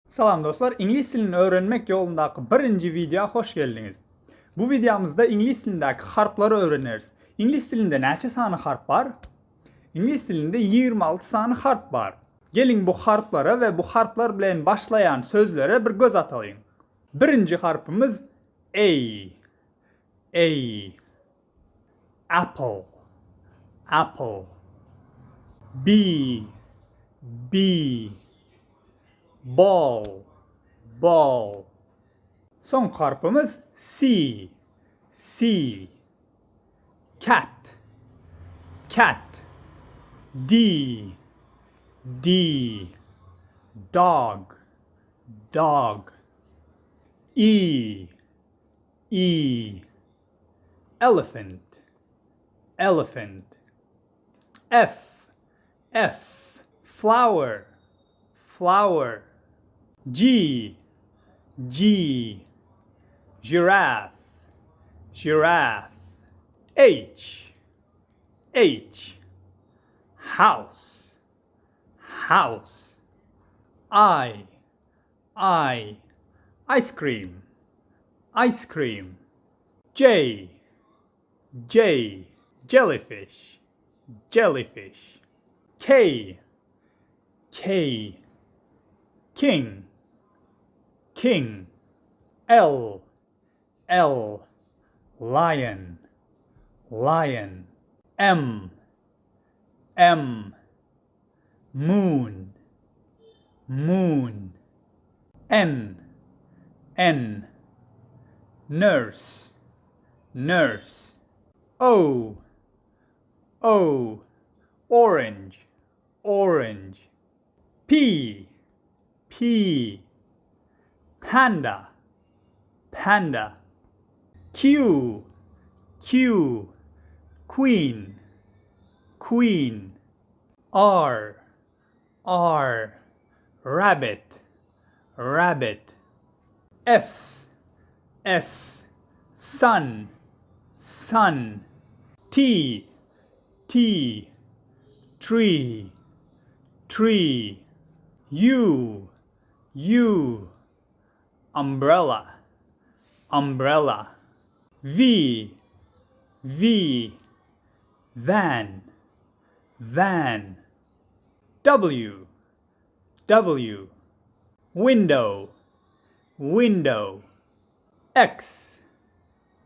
Salam dostlar, iňlis dilini öwrenmek ýolundaky birinji wideo hoş geldiňiz. Bu wideomyzda iňlis dilindäki harplary öwreneris. Iňlis dilinde näçe sany harp bar? Iňlis dilinde 26 sany harp bar. Geliň bu harplara we bu harplar bilen başlaýan sözlere bir göz atalyň. Birinji harpymyz A. A. Apple, apple. B, B. Ball, ball. Soňky harpymyz C, C. Cat, cat. D, D. Dog, dog. E, E. Elephant, elephant. F, F. Flower, flower. G, G. Giraffe, giraffe. H, H. House, house. I, I. Ice cream, ice cream. J, J. Jellyfish, jellyfish. K, K. King, king. L, L. Lion, lion. M, M. Moon, moon. N, N. Nurse, nurse. O, O. Orange, orange. P, P. Panda, panda. Q, Q. Queen, queen. R, R. Rabbit, rabbit. S, S. Sun, sun. T, T. Tree, tree. U, U. Umbrella, umbrella. V, V. Van, van. W, W. Window, window. X,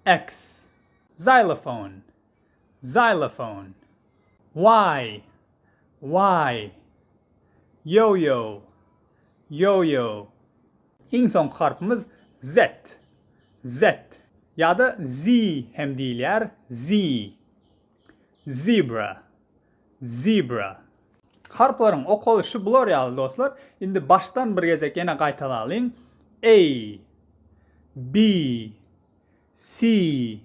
X. Xylophone, xylophone. Y, Y. Yo-yo, yo-yo. Iň soňky harpymyz Z, Z ýa-da Z hem diýilýär, Z. Zebra, zebra. Harplaryň okalyşy bular ýaly dostlar. Indi başdan bir gezek ýene gaýtalalyň. A, B, C,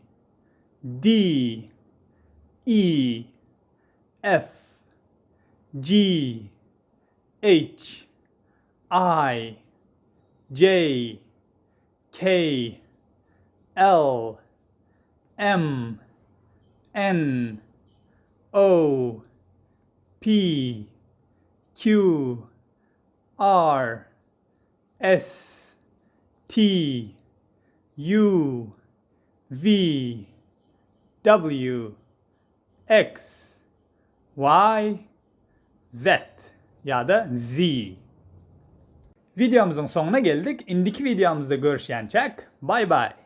D, E, F, G, H, I, J, K, L, M, N, O, P, Q, R, S, T, U, V, W, X, Y, Z ýa-da Z. Wideomyzyň soňuna geldik. Indiki wideomyzda görüşýänçäk, baý baý!